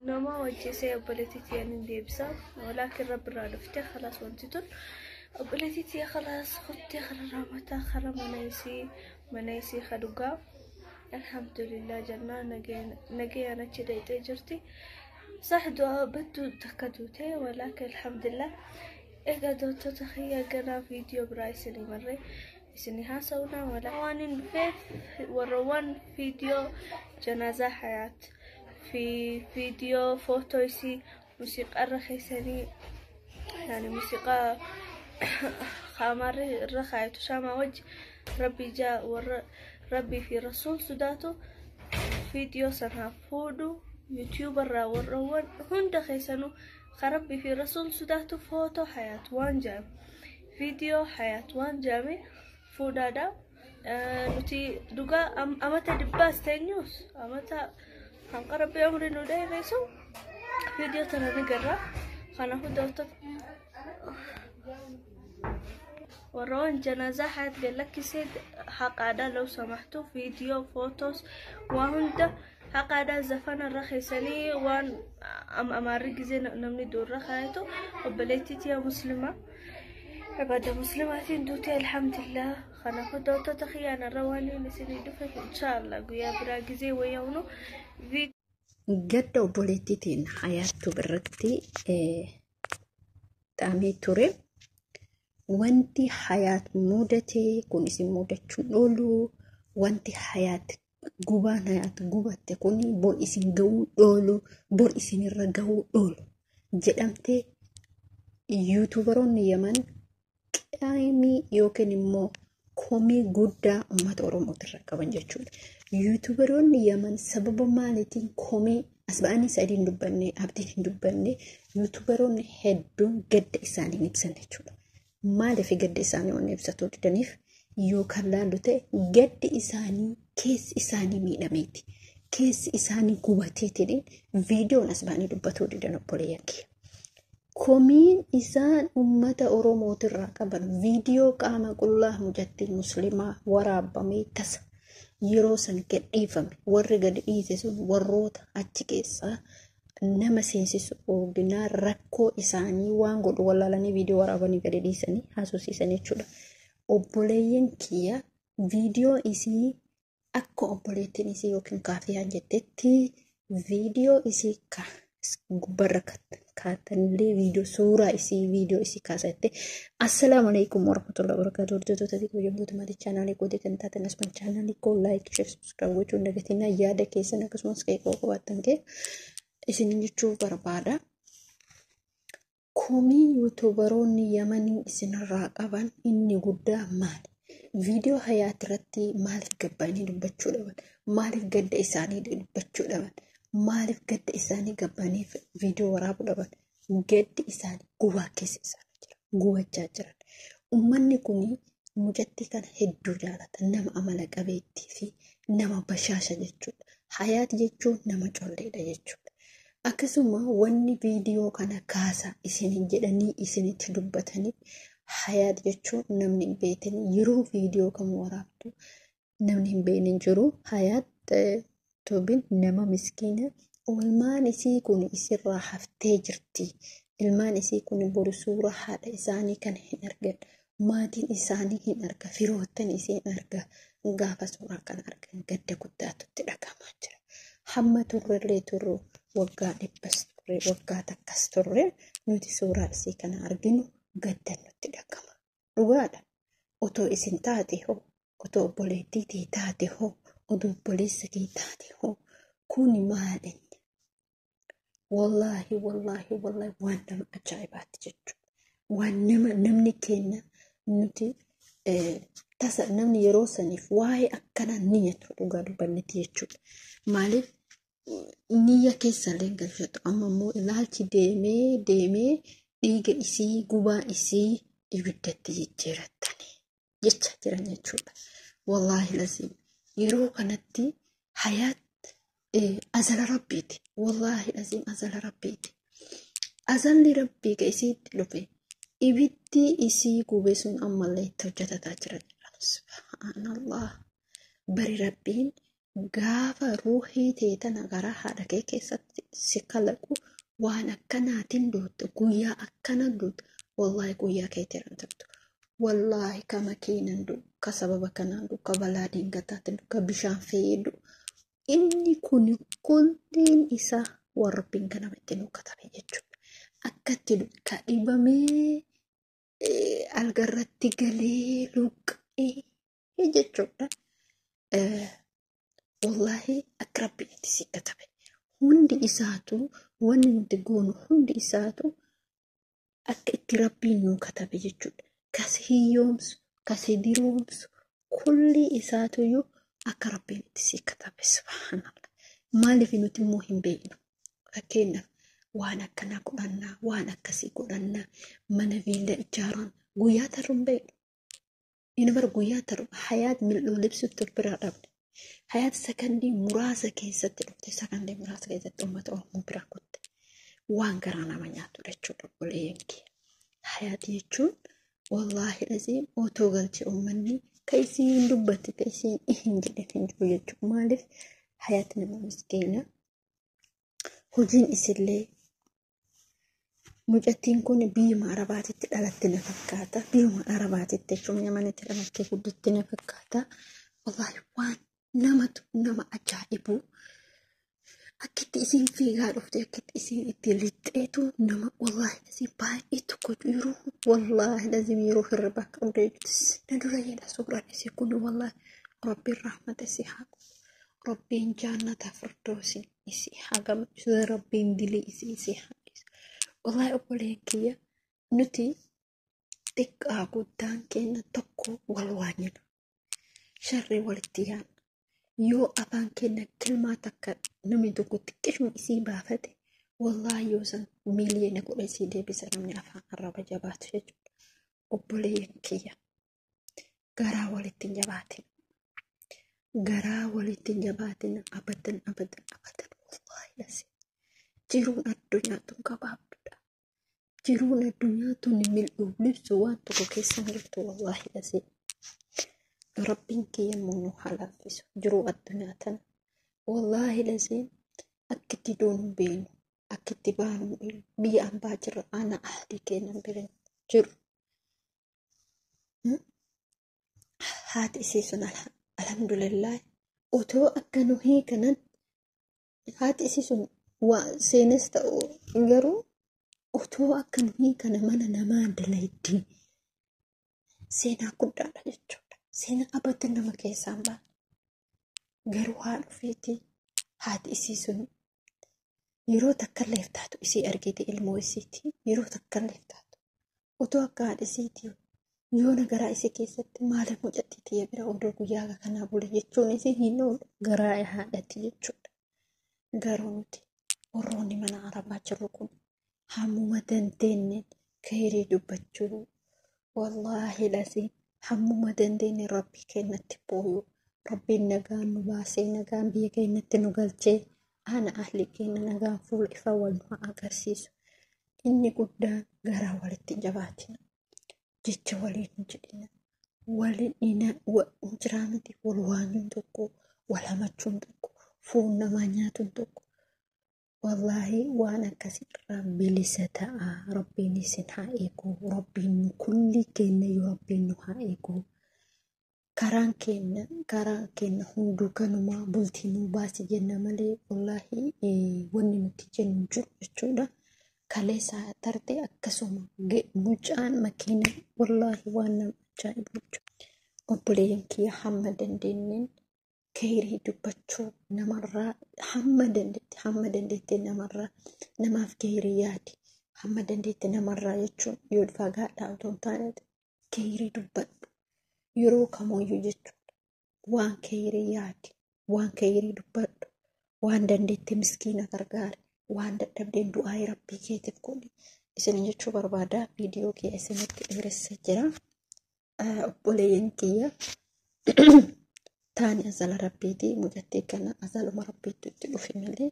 Nama wajjisee obboleettii tiyya nin deebisa. Walaakin Rabbi irraa dhufte khalaas wanti tun. Obboleettii tiyya khalaas kuttee kara rahmataa kara mana isii ka dhugaa. Alhamdulillah jannaa nagayaan achi dhayxee jirti. Sax du'a badduu takka duute walaakin alhamdulillah. Egaa daawwattoota kiyya ganaa viidiyoo biraa isinii marree isinii haasa'uudhaan walaa waan hin dhufeef warrawwan viidiyoo janaazaa Hayaat fi viidiyoo footoo isii muuziqaa irra keessanii yani muuziqaa qaamarri irra kaayetu shaamaa wajji rabbii jaa warra rabbii fi rasuul sodaatu viidiyoo san haa fuudhu yuutuuba irraa warrawwan hunda keessanuu ka rabbii fi rasuul sodaatu footoo Hayaat waan jedhame viidiyoo Hayaat waan jedhame fuudhaadha. Nuti dhugaa amata dhibbaas teenyuus amata hanqa rabbii umrii nu dheeressu viidiyoo tana ni garra. Kanaafuu daawwattoota warroon janaazaa Hayaat gad lakkisee haqaadha لو سمحتوا viidiyoo footoos waa hunda haqaadha zafana irra keessanii waan amaarri gizee namni duurra kaayatu obboleettii tiya muslimaa عبادة muslimaatiin duute alhamdulillah. Kanaafuu daawwattoota kiyyaan irra waan inni isinii dhufe inshallah guyyaa biraa gizee wayyaa'unu. Gadda obboleettiitiin Hayaattuu birratti xaamee ture. Wanti Hayaat mudate kun isin mudachuun oolu. Wanti Hayaat gubaan Hayaat gubatte kun bor isin ga'uu dhoolu, bor isinirra ga'uu dhoolu jedhamtee yuutuubaroonni Yaman qaamii yookiin immoo komii guddaa uummata Oromootirra qaban jechuudha. Yuutuubaroonni Yaman sababa maaliitiin komii as ba'anii sadii hin dubbanne, abdiin hin dubbanne, yuutuubaroonni hedduun gadda isaanii ibsan jechuudha. Maaliif gadda isaanii waan ibsatuu didaniif yoo kan laallu ta'e gaddi isaanii keessi isaanii miidhameeti. Keessi isaanii gubateetiin viidiyoon as ba'anii dubbatuu didan obboleeyyan kiyya. Komiin isaan uummata Oromootirraa qaban viidiyoo qaama qullaa mucattii musliimaa waraabamee tasa yeroo san gadhiifame warri gadi dhiise sun warroota achi keessaa nama seensisu ooginaa rakkoo isaanii waan godhu wallaalanii viidiyoo waraabanii gadi dhiisanii haasofsiisan jechuudha. Obboleeyyan kiyya viidiyoo isii akka obboleettiin isii yookiin kaafiyaan jettetti viidiyoo isii gubbarra kaatanillee viidiyoo suuraa isii viidiyoo isii kaasatte. Assalaamu alaikum warahmatullahi wabarakatuh. Hordoftoota fi kabajamtoota maatii chaanaalii kootii kan taatan asuma chaanaalii koo like, share, subscribe gochuun dagatinaa yaada keessan akkasumas qeeqoo qabaattan kee isin jechuu barbaada. Komii yuutuubaroonni Yamanii isinirraa qaban inni guddaa maali? Viidiyoo Hayaat irratti maaliif gabbanii dubbachuu dhaban? Maaliif gadda isaanii dubbachuu dhaban? Maaliif gadda isaanii gabbanii viidiyoo waraabuu dhaban? Gaddi isaanii gubaa keessa isaanii jira. Gubachaa jiran. Uummanni kun mucattii kana hedduu jaalata. Nama amala qabeettii fi nama bashaasha jechuudha. Hayaat jechuun nama colleedha jechuudha. Akkasuma wanni viidiyoo kana kaasa isin jedhanii isinitti dubbatanii Hayaat jechuun namni hin beekne yeroo viidiyoo kam waraabdu namni hin beekne hin jiru. Hayaat Tubin nama miskiina oolmaan isii kun isirraa haftee jirti. Ilmaan isii kun boru suura haadha isaanii kan hin argan. Maatiin isaanii hin arga. Firoottan isii hin arga. Gaafa suuraa kana argan gadda guddaatu itti dhagahamaa jira. Hamma turrellee turru waggaa dhibbas turre waggaa takkas turre nuti suuraa isii kana arginu gadda nutti dhagahama. Dhugaadha. Otoo isin taate hoo, otoo obboleettii tee taate hoo, otoo obboleessa kee taate hoo, kuni maal inni? Wallaahi wallaahi wallaahi waan nama ajaa'ibaati jechuudha. Waan nama namni keenya nuti tasa namni yeroo saniif waa'ee akkanaa niyyatu dhugaa dubbannetti jechuudha. Maaliif niyya keessallee galchatu amma immoo ilaalchi deemee deemee dhiiga isii gubaa isii ibiddatti jijjiirattanii jecha jiran jechuudha. Wallaahi laziim yeroo kanatti Hayaat azala rabbiiti. Wallaahi laziim azala rabbiiti. Azalli rabbii ka isiitti dhufe ibiddi isii gube sun ammallee itti hojjetataa jira. Subhaanallah. Bari rabbiin Gaafa ruuhii ta'e tana garaa haadha kee keessatti si kalaqu waan akkanaatiin duutte, guyyaa akkana duutte, wallaahi guyyaa keetiin hin turtu. Wallaahi ka makiinan du'u, ka sababa kanaan du'u, ka balaa dingataatiin du'u, ka bishaan fe'ee du'u. Inni kun kulliin isaa waan Rabbiin kanama itti nuu katabe jechuudha. Akkatti ka dhibamee algarratti galee luqqa'ee jechuudha. Wallaahi akka Rabbiin itti si katabe. Hundi isaatu wanni nuti goonu hundi isaatu akka itti Rabbiin nuu katabe jechuudha. Kasi hiyyoomsu, kasi diroomsu, kulli isaatuyyuu akka Rabbiin itti si katabe subhaanallah. Maaliif nuti immoo hin beeknu? Fakkeenyaaf waan akkanaa godhannaa, waan akkasii godhannaa, mana viilla ijaaran guyyaa tarru hin beeknu. Inni bara guyyaa tarru hayaat mil'uu libsutti of biraa dhabne. Hayaat sakandii muraasa keessatti dhufte, sakandii muraasa keessatti uummata Oromoo biraa kutte. Waan garaa nama nyaatu jechuudha obboleeyyan kiyya. Hayaat jechuun wallaahi laziim otoo galchee uummanni ka isiin dubbatti ka isiin hin jedhin hin jiru jechuudha. Maaliif hayaat nama miskiina. Hojiin isillee mucattiin kun biyyuma Arabaatitti dhalatte na fakkaata. Biyyuma Arabaatitti jechuun Yamanitti dhalattee guddatte na fakkaata. Wallaahi waan namatu nama ajaa'ibu. Akkitti isiin fiigaa dhufte, akkitti isiin itti lixxeetu nama wallaahi laziim baay'ee tokkotu yeroo wallaahi laziim yeroo hirriba akka hundeetis na dura jedha suuraan isii kun wallaahi Rabbiin rahmata isii haa godhu. Rabbiin jaannata firdoosi isii haa gammachiisu. Rabbiin dilii isii isii haa dhiisu. Wallaahi obboleen kiyya nuti xiqqaa guddaan keenya tokko wal waanyina. Sharrii walitti yaadna. Yoo afaan keenya kilmaa takka namni tokko xiqqishuma isii baafate wallaahi yoo san miiliyoona godha isii deebisa namni afaan arraba jabaatu jechuudha. Obboleeyyan kiyya garaa walitti hin jabaatin. Garaa walitti hin jabaatin abadan abadan abadan wallaahi lasi. Jiruun addunyaa tun gabaabduudha. Jiruun addunyaa tun mil'uu libsu waan tokko keessa hin jirtu wallaahi lasi. Rabbiin kiyya immoo nu haa laaffisu jiruu addunyaa tana. Wallaahi lasiin akkitti duunu hin beeknu, akkitti baanu hin beeknu. Biyya ambaa jirra ana ahdii keenya bira jiru. Haati isii sun alhamdulillah otoo akka nu hiikanan haati isii sun waa seenes ta'u garuu otoo akka nu hiikana mana namaa dalaydi seenaa guddaadha jechuudha. Seenaa abadan nama keessaa hin baane. Garuu haadha ofiitii haati isii sun yeroo takka illee taatu isii argite ilmoo isiitii yeroo takka illee taatu otoo akka haadha isiitii yoona garaa isii keessatti maaliif mucattii tiyya bira odoo guyyaa kanaa bule jechuun isii hin oolu garaa haadhati jechuudha. Garuu nuti warroonni mana arabaa jirru kun hammuma dandeenye kheerii dubbachuu wallaahi lasiin hammuma dandeenye rabbii keenyatti booyuu rabbiin nagaan nu baasee nagaan biyya keenyatti nu galchee ana ahli keenya nagaan fuula ifa wal nu haa agarsiisu. Inni guddaan garaa walitti hin jabaatina. Jecha waliin hin jedhina. Waliin jiraa miti wal waanyuun tokko, wal hamachuun tokko, foon namaa nyaatuun tokko. Wallaahi waan akkasii irraa bilisa ta'a. Rabbiin isin haa eegu. Rabbiin nu kulli keenya iyyuu Rabbiin nu haa eegu. Karaan keenya hunduu kanumaa bultii nu baasi jenna malee wallaahi wanni nuti jennu jiru jechuudha. Kaleessa tarte akkasuma mucaan makiina wallaahi waan nama ajaa'ibu jechuudha. Obboleeyyan kiyya hamma dandeenyeen kheerii dubbachuu namarraa hamma dandeette namarraa namaaf kheerii yaadi. Hamma dandeette namarraa jechuun yoo fagaadhaa otoo hin taane kheerii dubbadhu. Yeroo kamooyyuu jechuudha. Waan kheerii yaadi, waan kheerii dubbadhu, waan dandeette miskiina gargaari, waan dadhabdeen du'aa rabbii keetiif godhi. Isin jechuu barbaada. Viidiyoo kiyya isinitti dheeressee jira. Obboleeyyan kiyya taani azala rabbiiti. Mucattii kana azaluma rabbiitu itti dhufe malee.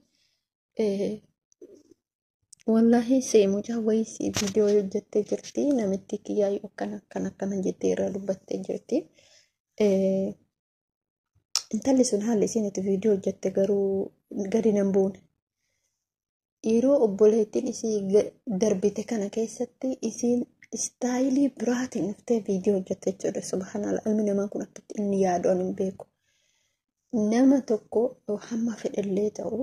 Wallaahi see mucaa wayii viidiyoo hojjettee jirti. Namitti kiyyaa akkana akkana akkana jettee irraa dubbattee jirti. Intalli sun haalli isiin itti viidiyoo hojjette garuu gadi nan buune. Yeroo obboleettiin isii darbite kana keessatti isiin istaayilii biraatiin dhuftee viidiyoo hojjette jechuudha. Subhaanallah, ilmi namaa kun akkatti inni yaadu ani hin beeku. Nama tokko hamma fedhallee ta'u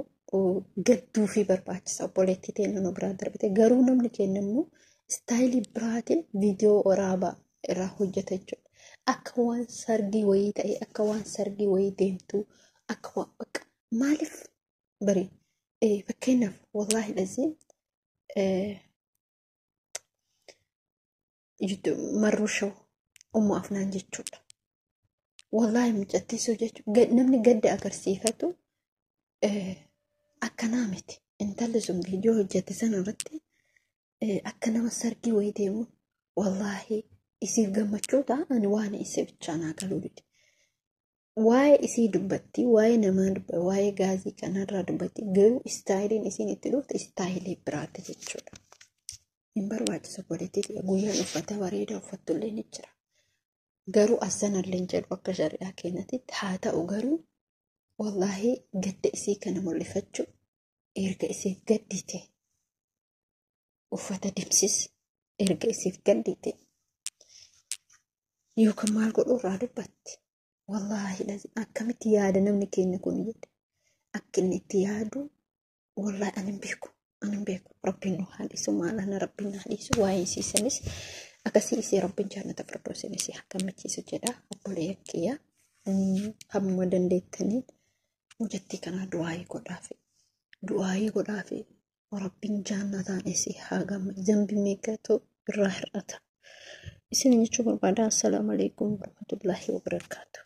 gadduu fi barbaachisa obboleettii teenya nu biraa darbite. Garuu namni keenya immoo istaayilii biraatiin viidiyoo waraabaa irraa hojjeta jechuudha. Akka waan sargii wayii ta'e, akka waan sargii wayii deemtu, akka waan bakka maaliif bari fakkeenyaaf wallaahi dhasii marruu shawuu ummu afnaan jechuudha. Wallaahi mucattiisuu jechuudha. Namni gadda agarsiifatu akkanaa miti. Intalli sun viidiyoo hojjette sana irratti akka nama sargii wayii deemu wallaahi isiif gammachuu ta'a ani waan isii bichaa naa galuu dide. Waa'ee isii dubbatti, waa'ee namaa dubbatti, waa'ee gaazii kanarraa dubbatti garuu istaayiliin isiin itti dhufte istaayilii biraati jechuudha. Hin barbaachisu obboleettii guyyaan uffata bareedaa uffattullee ni jira. Garuu assanallee hin jedhu akka shari'aa keenyatti haa ta'u garuu wallaahi gadda isii kana mul'ifachuu erga isiif gaddite uffata dimsis erga isiif gaddite yookaan maal godhuu irraa dubbatti. Wallaahi akkamitti yaada namni keenya kun jedhe akka inni itti yaadu wallaahi ani hin beeku. Ani hin beeku. Rabbiin nu haa dhiisu maalana rabbiin nu haa dhiisu waa'ee isiisanis akkasii isii rabbiin jannata firdoosin isii haa gammachiisu jedha obboleeyyan kiyya. Hammuma dandeettaniin mucattii kanaa du'aayii godhaafi. Du'aayii godhaafi rabbiin jannataan isii haa gammachiisu. Zambi meeqatu irraa hir'ata. Isin jechuu barbaada. Assalaamu alaikum warahmatullaahi wabarakaatu.